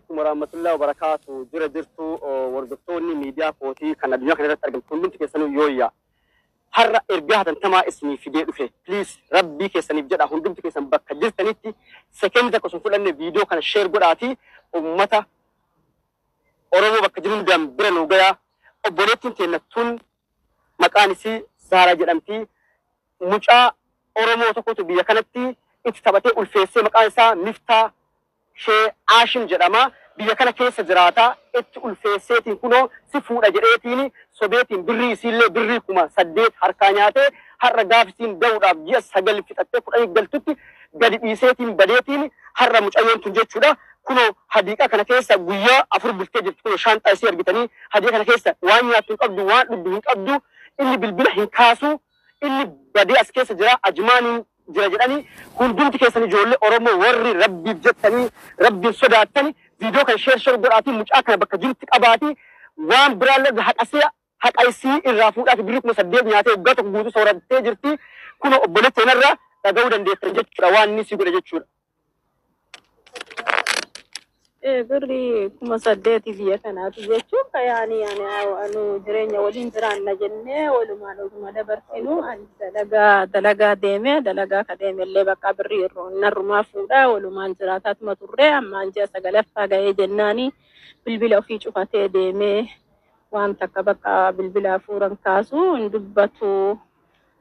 Alaikum warahmatullahi wabarakatuh. Jira jirtu hordoftoonni miidiyaa kootii kan addunyaa kana irratti argamtu hundumti keessanuu yooyya. Har'a ergaa hatantamaa isinii fidee dhufe. Please, rabbii keessaniif jedha, hundumti keessan bakka jirtanitti sekendi tokko sun fudhanne viidiyoo kana share godhaatii ummata Oromoo bakka jiru hundaan bira nuu gayaa. Obboleettiin teenna tun maqaan isii Zaaraa jedhamti. Mucaa Oromoo tokkotu biyya kanatti itti taphatee ulfeessee, maqaan isaa Miftaa Shee Aashim jedhama. Biyya kana keessa jiraata. Itti ulfeesseetiin kunoo si fuudha jedheetiin sobeetiin birrii isiillee birrii 8,000 harkaa nyaatee, har'a gaaf isiin da'uudhaaf ji'a 9 fixattee 10 galtutti gadi dhiiseetiin badeetiin, har'a mucayyoon tun jechuudha. Kunoo hadiiqa kana keessa guyyaa 4 bultee jirti. Kunoo shaanxaa isii argitanii, hadiiqa kana keessa waan nyaattu hin qabdu, waan dhugdu hin qabdu, inni bilbila hin kaasu, inni badee as keessa jira, Ajmaaniin jira jedhanii. Hundumti keessan ijoollee Oromoo warri rabbiif jettanii rabbiin sodaattani viidiyoo kana share share godhaatii mucaa kana bakka jirutti qabaatii, waan biraallee haqasee haqa isii irraa fuudhaati. Birrii 8,000 nyaatee waggaa tokko guutuu soorattee jirti. Kunoo obboleettii kanarraa dhaga'uu dandeettan jechuudha, waan inni sii godhe jechuudha. Birrii 8,000 biyya kanaati jechuun ka yaani ani anu jireenya waliin jiraanna jennee walumaan osuma dabarsinu, ani dalagaa dalagaa deeme, dalagaa ka deemellee bakka birrii irroo narrumaa fuudhaa walumaan jiraataatuma turre. Ammaan ji'a sagalaffaa ga'ee jennaani bilbila ofii cufatee deemee, waan takka bakka bilbila hafuuran kaasu hin dubbatu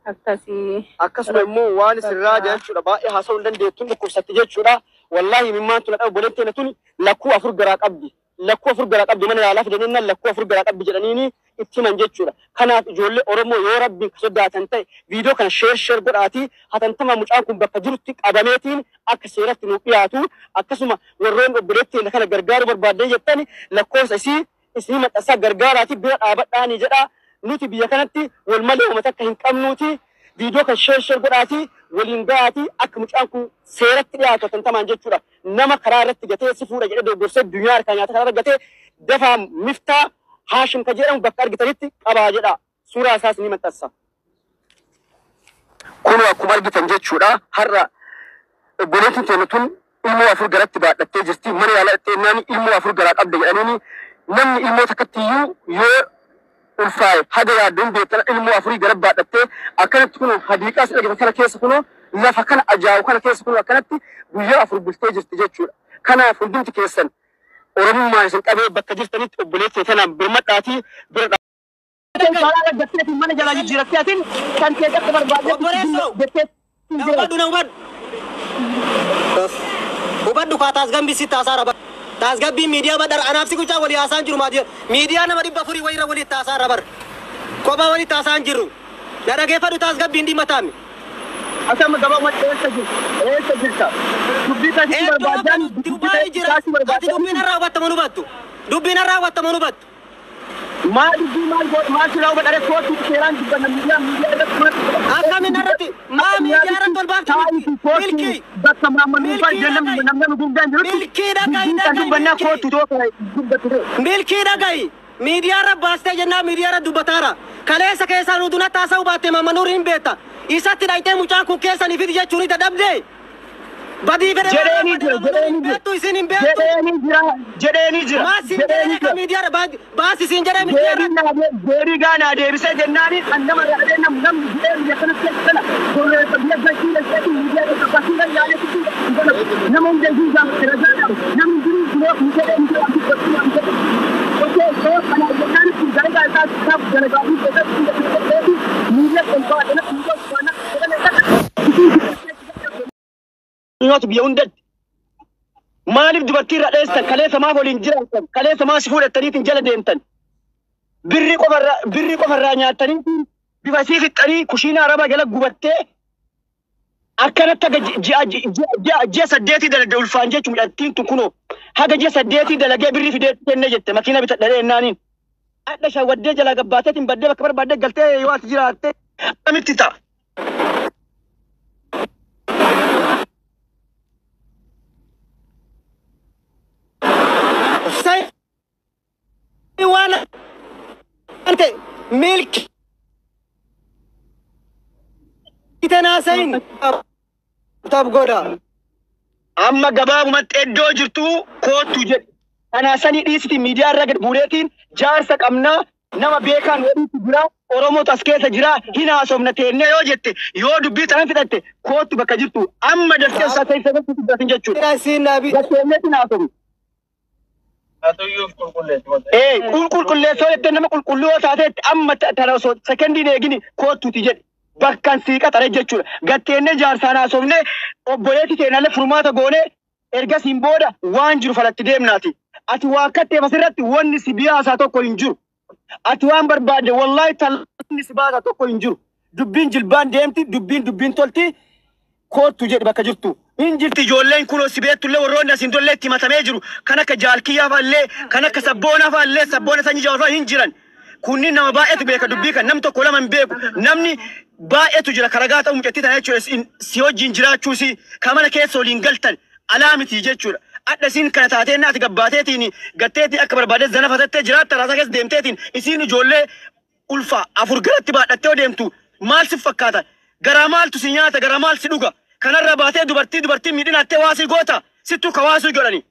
akkasii. Akkasuma immoo waan isin raada jechuudha, baay'ee haasa'uu hin dandeettu, dhukkubsatti jechuudha. Wallaahi imimmaan tun dhaba. Obboleettiin tun lakkuu afur garaa qabdi. Lakkuu afur garaa qabdi. Mana yaalaa fidanii lakkuu afur garaa qabdi jedhaniini itti himan jechuudha. Kanaaf ijoollee Oromoo, yoo rabbiin sodaatan ta'e viidiyoo kana share share godhaatii hatantama mucaan kun bakka jirutti qabameetiin akka seeratti nuuf dhiyaatu, akkasuma warroonni obboleettiin kana gargaaruu barbaaddan jettani lakkoofsa isii isinii maxxansaa, gargaaraatii bira dhaabadhaanii jedha. Nuti biyya kanatti wal malee uummata akka hin qabnuuti viidiyoo kan share share godhaatii waliin ga'aatii akka mucaan kun seeratti dhiyaatu hatantamaan jechuudha. Nama karaa irratti gatee si fuudha jedhee dogogorsee duniyaa harkaa nyaata karaa irra gatee, dafaa Miftaa Haashim ka jedhamu bakka argitanitti qabaa jedha. Suuraa isaas ni maxxansa. Kunoo akkuma argitan jechuudha, har'a obboleettiin teenya tun ilmoo afur garatti baadhattee jirti. Mana yaalaa dhaqxee ilmoo afur garaa qabda jedhaniini. Namni ilmoo takkatti iyyuu yoo ulfaa'e haga yaadduun beektan, ilmoo afurii gara baadhattee akkanatti kunoo hadiiqaa si argitan kana keessa, kunoo lafa kana ajaa'u kana keessa kunoo akkanatti guyyaa 4 bultee jirti jechuudha. Kanaaf hundumti keessan Oromummaan isin qabee bakka jirtanitti obboleettii tanaan birmadhaatii bira Karaa mana jalaa jijjiirattee atin kan kee akka barbaadde Obboleessoo! jettee Na hubadhu, na hubadhu. Hubadhu kaa, taasgabbii sitti haasaa bar. Taasgabbiin miidiyaa badhar anaaf si kuchaa walii haasaan jiru maati. Miidiyaa nama 400 wayirra walitti haasaa bar. Kophaa walitti haasaan jirru. Na dhageeffadhu, taasgabbiin dhimma taami. Asama gabaabumatti eessa jirta? Eessa jirta? Dubbii taasisuu Iddoo barbaadan kan Dubaay jira. Ati dubbiin irraa hubattamu hubattu. Dubbiin irraa hubattamu hubattu. Maal dubbii maal godhu maal sirraa hubadhare? Kootu, seeraan dubbanna, miidiyaa miidiyaa irratti maal Akkamiin irratti maa miidiyaa irratti ol baaftu? Milkii. Bakka maammanuu fa'aa Milkii jenna dhaga'i. namni gurguddaan jirutti Milkii dhaga'i, dubbii kan dhaga'i, dubbannaa milkii. kootu too kana dubbatu ta'e. Milkii dhaga'i. Miidiyaa irra baastee jennaan miidiyaa irra dubbataara. Kaleessa keessaa nu dunatti haasa'uu baatte, Maammanuur hin beekta. Isatti dhayitee mucaan kun keessanii fidi jechuun ni dadhabde. Badii fedhe Jedheenii jira, jedheenii jira. Beektu, isin hin beektu. Jedheenii jira, jedheenii jira. Maas siin Jedheenii jedhee ka jira. miidiyaa irra baasi siin jedhee miidiyaa irra. Deebii naa deebii gaa naa deebisee jennaani kan nama irraa dhadhee nam namni jedhee biyya kana keessa kana gorreessa biyya galchii galcheetti miidiyaa irra bakkiidha yaaletti nama hunda iyyuu gaafate ragaa dhabu namni jiru jiree kun jedhee hin jiru dubbachuu waan jedhe. Okee, soo kana jennaan kun dalagaa isaa kitaab dalagaa fi keessatti hunda keessatti miidiyaa ol ba'a kana miidiyaa ol ba'a kana Nyaatu biyya hundatti. Maaliif dubartii irra dheessan? Kaleessa maaf waliin jiraatan? Kaleessa maaf si fuudhattaniitiin jala deemtan? Birrii qofarraa nyaattaniitiin bifa isii fixxanii kushiinaa arabaa jala gubattee akkanatti haga ji'a 8 dalagde ulfaan jechuun mucattiin tun kunoo haga ji'a 8 dalagee birrii fidee kenne jette, makiina bitadhee jennaaniin. Hadha shawwaddee jalaa gabbaateetiin baddee bakka barbaaddee galtee yoo ati jiraatte akkamitti ta'a? Sai waan ta'e milki tanaasayin tab godha. Amma gabaabumatti iddoo jirtu koottu jedhi. Kanaasanii dhiisiti miidiyaa irra gad buureetiin jaarsa qabnaa nama beekaan waliitu jira Oromotu as keessa jira hin haasofna teennee yoo jette yoo dubbii sana fixatte kootu bakka jirtu amma daftee isaa ta'e sababni dubbatin jechuudha. Gatteenneetiin haasofna. Ee qulqulleessoo jettee nama qulqulluu yoo taatetti amma tana osoo sekendiin eegini koottuuti jedhe. Bakkan sii qaxare jechuudha. Gatteennee jaarsaan haasofnee obboleetti teenallee furmaata goonee ergasiin booda waan jiru falatti deemnaati. Ati waa akkatteef asirratti wanni si biyaasaa tokko hin jiru. Ati waan barbaadde wallaahi talli si baasaa tokko hin jiru. Dubbiin jilbaan deemti, dubbiin dubbiin tolti koottu jedhi bakka jirtu. Hin jirti ijoolleen kunoo si beektullee warroonni asiin tollee itti himatamee jiru. Kan akka jaalkiyyaa fa'allee, kan akka sabboonaa fa'allee, sabboona sanyii jawaar fa'a hin jiran. Kunniin nama baay'eetu beeka dubbii kan nam tokko lama hin beeku. Namni baay'eetu jira karagaa ta'u mucattii tana jechuudha. Si wajjin jiraachuu si kan mana keessa waliin galtan alaa miti jechuudha. Adda isiin kana taateen ati gabbaateetiin gatteetiin akka barbaadde zana fatattee jiraatta raasaa keessa deemteetiin isiin ijoollee ulfa afur garatti baadhattee deemtu maal si fakkaata? Garaa maaltu si nyaata? Garaa maal si dhuga? Kanarra baatee dubartii dubartii miidhinattee waasii goota sittuu ka waasii godhani.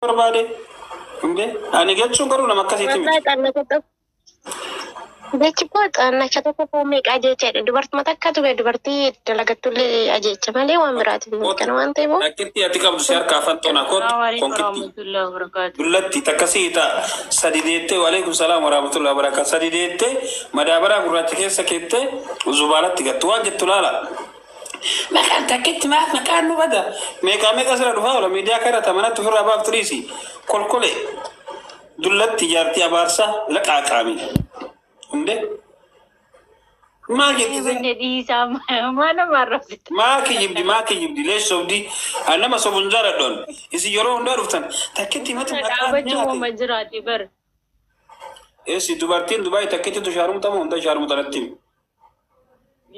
Barbaade inde ani jechuun garuu nama akkasiiti miti. Wallahi xannacha tokko jechi koo xannacha tokko koo meeqa ajeecha dubartuma takka ture dubartii dalagattullee ajeecha malee waan biraatiif hin kana waan ta'eef Akkitti ati qabdu si harkaa fanxoona kootu konkitti. warahmatullahi wabarakatuh. Dullatti takkasii ta'a sadi deettee waalaikum salaam warahmatullahi wabarakatuh sadi deettee madaabaraa gurraacha keessa keettee zubaalatti gattu waan jettu laala. Maqaan takkitti maaf maqaan nu bada meeqaa meeqa sira dhufaa oola miidiyaa kana tamanatti ofirraa baaf turiisi kolkole dullatti jaartii abaarsaa laqaa qaami. Inde maal jetti Wanni dhiisaa mana marrabsite. Maa kijibdi maa kijibdi lees sobdi nama sobun jaaladhoon isin yeroo hundaa dhuftan takkitti matu maqaan Dhaabachuu nyaate. uuma jiraati bar. Eessi dubartiin Dubaay takkitti tu shaarmuta moo hunda shaarmuta natti himi.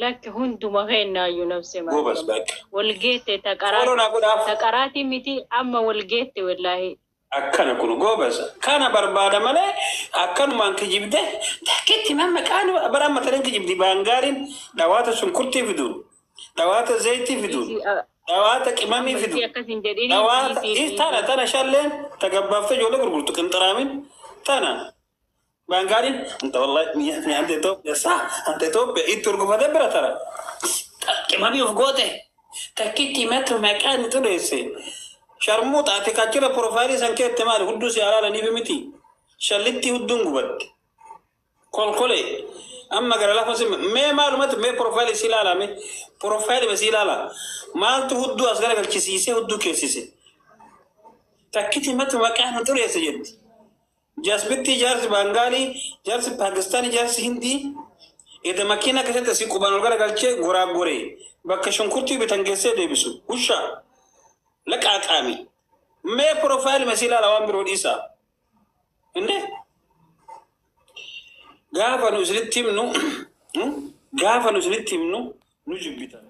Lakki hunduma kennaayyuu nafse Goobas baay'ee. Walgeette Fooloo naa godhaaf. taqaraatii miti amma walgeette wallaahi. Akkana kun goobas kana barbaada malee akkanumaan kijibde takkitti ma maqaan bara amma tareen kijibdi baangaariin dhawaata shunkurtii fiduun dhawaata zayitii fiduun dhawaata qimamii fiduun. Akkas hin jedhin. Dhawaata tana tana shalleen tagabbaaftee ijoollee gurgurtu qinxiraamin tana baangaariin anta wallahi mi'a anta Itoophiyaa saa anta Itoophiyaa itti urgufatee bira tara qimamii of goote takkitti matu maqaan xureesse sharmuu xaate kachira profaayilii san keette maali hudduu si alaalaniif miti shallitti hudduun gubatte kolkole amma gara lafa si mee maalumatti mee profaayilii si ilaalame profaayilii si ilaala maaltu hudduu as garagalchisiisee hudduu keessise takkitti matu maqaan xureesse jetti. Jasbitti jaarsi Bangaalii, jaarsi Paakistaanii, jaarsi Hindii eda makiina keessatti si qubaan ol garagalchee goraa goree bakka shunkurtii bitan geessee deebisu. Usha laqaa qaami. Mee profaayilii masii ilaala waan biroo dhiisaa. Inde gaafa nu isinitti himnu gaafa nu isinitti himnu nu jibbitan.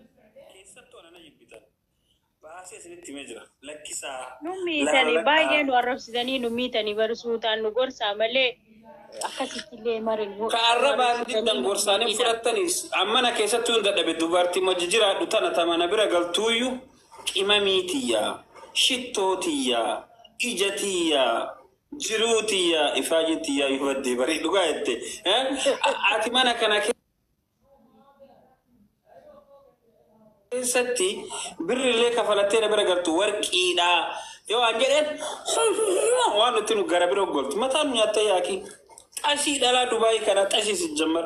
Keessattuu ana na jibbitan. Baasee isinitti himee jira. Lakkisaa. Nu miitanii baay'ee nu arrabsitanii nu miitanii barsuutaan nu gorsaa malee akkasitti illee marin. Ka arrabaan diddan gorsaanii fudhattanis ammana keessattuu hin dadhabe dubartii majji jiraadhu tana tamana bira galtuuyyu qimamii tiyyaa, shittoo tiyyaa, ija tiyyaa, jiruu tiyyaa, ifaajii tiyyaa ifaddee barii dhugaa jette. Ati mana kana keessatti birrillee kafalattee na bira galtu warqiidha. Yoo an jedheen waan nuti nu gara bira goltu mataan nu nyaattee yaaki. Xashii dhalaa Dubaayii kana xashii si jammar.